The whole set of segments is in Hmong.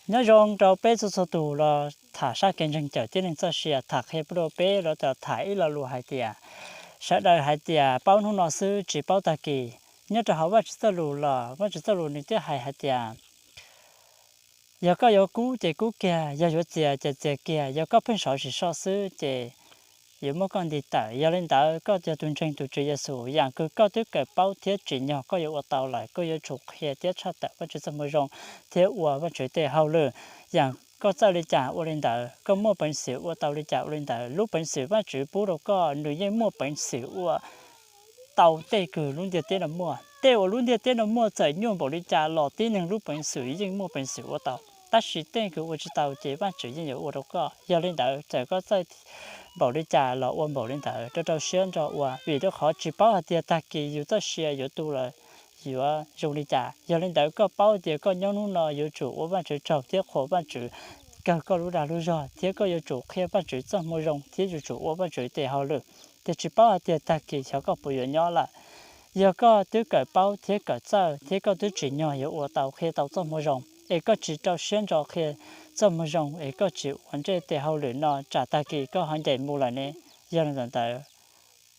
Nyob zoo rau peb txhua txhua tus los tham sab kev ntseeg cawm tib neeg txoj sia, tham qhia pub rau peb los tham ib lo lus hais tias, sawv daws hais tias paub hnub no xwb tsis paub tag kis. Nyob rau hauv Vajtswv txoj lus los Vajtswv txoj lus nws twb hais hais tias, yog koj yuav kub ces kub kiag, yog yuav txias ces txias kiag, yog koj pheej sov tsis so xwb ces yuav muab koj nti tawm. Yog li ntawd koj yog tus ntseeg tus Tswv Yexus, yam kws koj twb kawm paub thiab tsim nyog koj yuav ua tau lawm, koj yuav tsum qhia thiab tshaj tawm Vajtswv txoj moo zoo thiab ua Vajtswv tej hauj lwm. Yam koj txawj li cas ua li ntawd, koj muaj peev xwm ua tau li cas ua li ntawd. Lub peev xwm Vajtswv pub rau koj nws yeej muaj peev xwm ua tau tej kws lub ntiaj teb no muaj. Tej uas lub ntiaj teb no muaj txawm nyuaj npaum li cas los tib neeg lub peev xwm yeej muaj peev xwm ua tau, tab sis tej kws ua tsis tau ces Vajtswv yeej yuav ua rau koj. Yog li ntawd txawm koj txawj npaum li cas los ua npaum li ntawd, rau rau siab ntso ua, vim rau qhov tsis paub hais tias tag kis yus txoj sia yuav tu los yuav zoo li cas. Yog li ntawd koj paub tias koj nyob hnub no yuav tsum ua Vajtswv tsaug thiab qhuas Vajtswv kawg koj lub dag lub zog, thiab koj yuav tsum qhia Vajtswv txoj moo zoo thiab yuav tsum ua Vajtswv tej hauj lwm, ces tsis paub hais tias tag kis xyov koj puas yuav nyob lawm. Yog koj twb kawm paub thiab kawm txawj thiab koj twb tsim nyog yuav ua tau qhia tau txoj moo zoo, es koj tsis rau siab ntso qhia txoj moo zoo, es koj tsis ua ntsej tej hauj lwm no, tsam tag kis koj ho ncaim mus lawm ne. Yog li ntawd,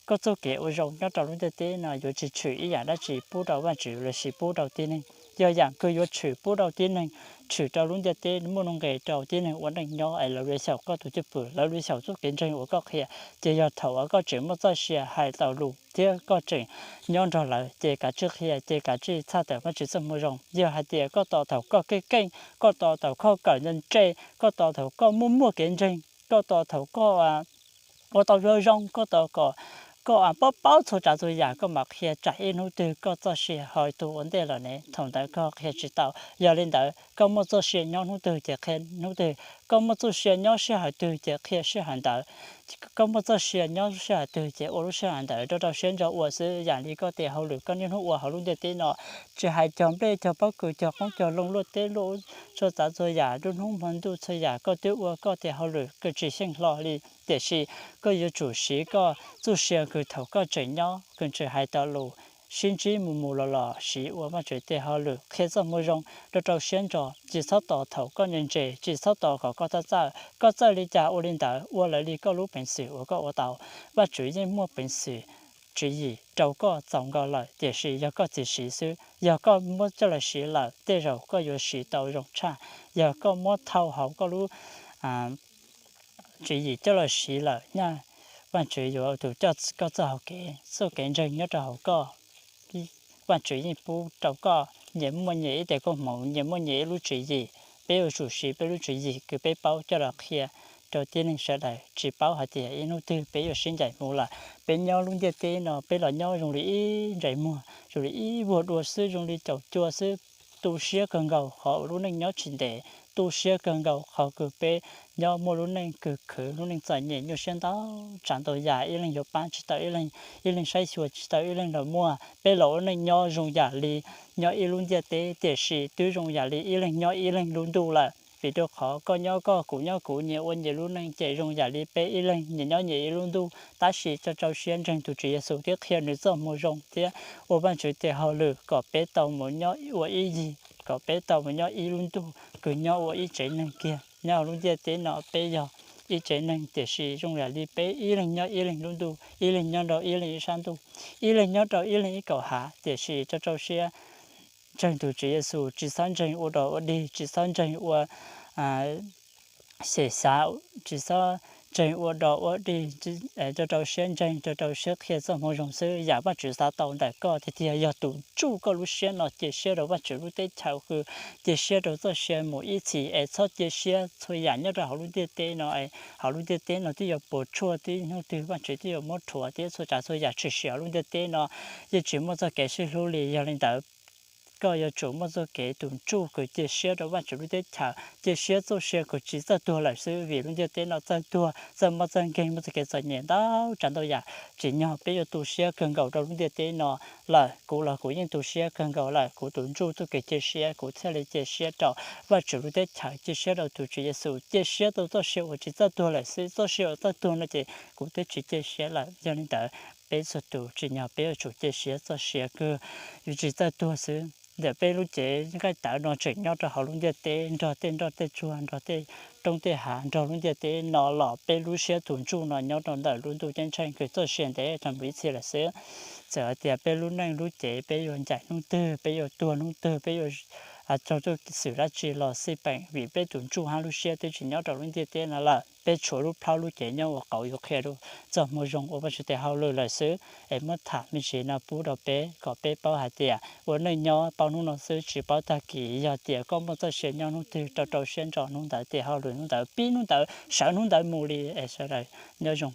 koj txoj kev ua zoo nyob rau lub ntiaj teb no yuav tsis tshwm ib yam dab tsi pub rau Vajtswv los sis pub rau tib neeg. Yog yam kws yuav tshwm pub rau tib neeg, tshwm rau lub ntiaj teb muaj nuj nqes rau tib neeg ua neej nyob es lawv yuav xyaum koj tus cwj pwm, lawv yuav xyaum txoj kev ntseeg uas koj qhia. Ces yog thaum uas koj tseem muaj txoj sia hais tau lus thiab koj tseem nyob nrog lawv, ces kav tsij qhia, ces kav tsij tshaj tawm Vajtswv txoj moo zoo. Yog hais tias koj tos thaum koj keej keej, koj tos thaum koj kawm ntse, koj tos thaum koj muaj muaj kev ntseeg, koj tos thaum koj ua tau zoo zoo, koj tos kom koj paub paub txhua tsav txhua yam koj mam qhia, tsam ib hnub twg koj txoj sia ho tu ua ntej lawm ne, thaum ntawd koj qhia tsis tau. Yog li ntawd koj muaj txoj sia nyob hnub twg ces qhia hnub twg, koj muaj txoj sia nyob sij hawm twg ces qhia sij hawm ntawd. Koj muaj txoj sia nyob sij hawm twg ces ua lub sij hawm ntawd, rau rau siab ntso ua xwb. Yam li koj tej hauj lwm koj niaj hnub ua hauv lub ntiaj teb no, tsis hais cog nplej cog pob kws cog qoob cog loo luaj teb luaj txhua tsav txhua yam, nruab hnub hmo ntuj txhua yam koj twb ua koj tej hauj lwm kws tsis xyeej hlo li, tiam sis koj yuav tsum siv koj txoj sia kws thaum koj tseem nyob kws tseem hais tau lus, sib ntsib mus mus los los siv ua Vajtswv tej hauj lwm qhia txoj moo zoo rau rau siab ntso. Tsis txhob tos thaum koj ntse ntse, tsis txhob tos kom koj txawj txawj, koj txawj li cas ua li ntawd, ua lawv li koj lub peev xwm uas koj ua tau. Vajtswv yeej muaj peev xwm tswv yim rau koj txaus nkaus lawm, tiam sis yog koj tsis siv xwb. Yog koj muab coj los siv lawm tej zaum koj yuav siv tau zoo tshaj. Yog koj muab thau hauv koj lub tswv yim coj los siv lawm, nyaj Vajtswv yuav tus coj koj txoj hau kev, txoj kev ntseeg nyob rau hauv koj. Vajtswv yeej pub rau koj nyias muaj nyias ib tes koob hmoov, nyias muaj nyias ib lub tswv yim. Peb yuav tsum siv peb lub tswv yim kws peb paub coj los qhia rau tib neeg sawv daws. Tsis paub hais tias ib hnub twg peb yuav sib ncaim mus lawm. Peb nyob lub ntiaj teb no peb los nyob zoo li ib ntsais muag, zoo li ib vuag dua xwb, zoo li caum cua xwb. Tu siab kawg nkaus qhov uas lub neej nyob tsis ntev, tu siab kawg nkaus qhov kws peb nyob muaj lub neej kws khwv, lub neej txom nyem nyuaj siab ntau tsav ntau yam, ib leeg yuav pab tsis tau ib leeg, ib leeg saib xyuas tsis tau ib leeg los muaj. Peb los ua neej nyob zoo yam li nyob ib lub ntiaj teb, tiam sis twb zoo yam li ib leeg nyob ib leeg lub ntuj lawm. Vim rau qhov koj nyob koj, kuv nyob kuv, nyias ua nyias lub neej ces zoo yam li peb ib leeg nyias nyob nyias ib lub ntuj. Tab sis rau rau siab ntseeg tus Tswv Yexus thiab qhia nws txoj moo zoo thiab ua Vajtswv tes hauj lwm kom peb tau mus nyob ua ib yig, kom peb tau mus nyob ib lub ntuj kws nyob ua ib tsev neeg kiag. Nyob hauv lub ntiaj teb no peb yog ib tsev neeg, tiam sis zoo yam li peb ib leeg nyob ib leeg lub ntuj, ib leeg nyob rau ib leeg ib sab ntuj, ib leeg nyob rau ib leeg ib kaum hav. Tiam sis rau rau siab ntseeg tus Tswv Yexus, tsis txhob ntseeg ua dog ua dig, tsis txhob ntseeg ua xyem xyav, tsis txhob ntseeg ua dog ua dig, rau rau siab ntseeg, rau rau siab qhia txoj moo zoo xwb. Yam Vajtswv xav tau ntawm koj tiag tiag yog tus tsuj koj lub siab no cia siab rau Vajtswv lub teb chaws, kws cia siab rau txoj sia mus ib txhis, es txhob cia siab txhua yam nyob rau hauv lub ntiaj teb no. Hauv lub ntiaj teb no twb yuav puas tsuaj, twb hnub twg Vajtswv twb yuav muab rhuav thiab txhua tsav txhua yam tshwm sim hauv lub ntiaj teb no yeej tsis muaj txoj kev sib hlub li. Yog li ntawd, koj yuav tsum muaj txoj kev tus ntsuj kws cia siab rau Vajtswv lub teb chaws, cia siab txoj sia kws tsis txawj tuag lawm xwb, vim lub ntiaj teb no txawj tuag, txawj mob txawj nkeeg, muaj txoj kev txom nyem ntau tsav ntau yam. Tsim nyog peb yuav tu siab kawg nkaus rau lub ntiaj teb no, lawm, kuv los kuv yeej tu siab kawg nkaus lawm. Kuv tus ntsuj txoj kev cia siab, kuv thiaj li cia siab rau Vajtswv lub teb chaws, cia siab rau tus Tswv Yexus, cia siab rau txoj sia uas tsis txawj tuag lawm xwb. Txoj sia uas txawj tuag no ces kuv twb tsis cia siab lawm. Yog li ntawd, peb txhua tus tsim nyog peb yuav tsum cia siab txoj sia kawg, yuav tsis txawj tuag xwb. Ntawm peb lub cev nqaij tawv no tseem nyob rau hauv lub ntiaj teb, nrog tej nroj tej tsuag, nrog tej roob tej hav, nrog lub ntiaj teb no los, peb lub siab tus ntsuj no nyob rau ntawm lub ntuj ceeb tsheej kws txoj sia ntev rau mus ib txhis lawm xwb. Txawm hais tias peb lub neej lub cev, peb yuav ncaim hnub twg, peb yuav tuag hnub twg, peb yuav raug tej xwm dab tsi los xij peem, vim peb tus ntsuj hab lub siab twb tsis nyob rau lub ntiaj teb no lawm. Peb tshuav lub plhaub lub cev nyob ua qauv yuav qhia rau txoj moo zoo ua Vajtswv tes hauj lwm lawm xwb. Es muab tham me ntsis no pub rau peb kom peb paub hais tias ua neej nyob paub hnub no xwb tsis paub tag kis. Yog tias koj muaj txoj sia nyob hnub twg, rau rau siab ntso hnub ntawd, tes hauj lwm hnub ntawd, pib hnub ntawd, sawv hnub ntawd mus li. Es sawv daws nyob zoo.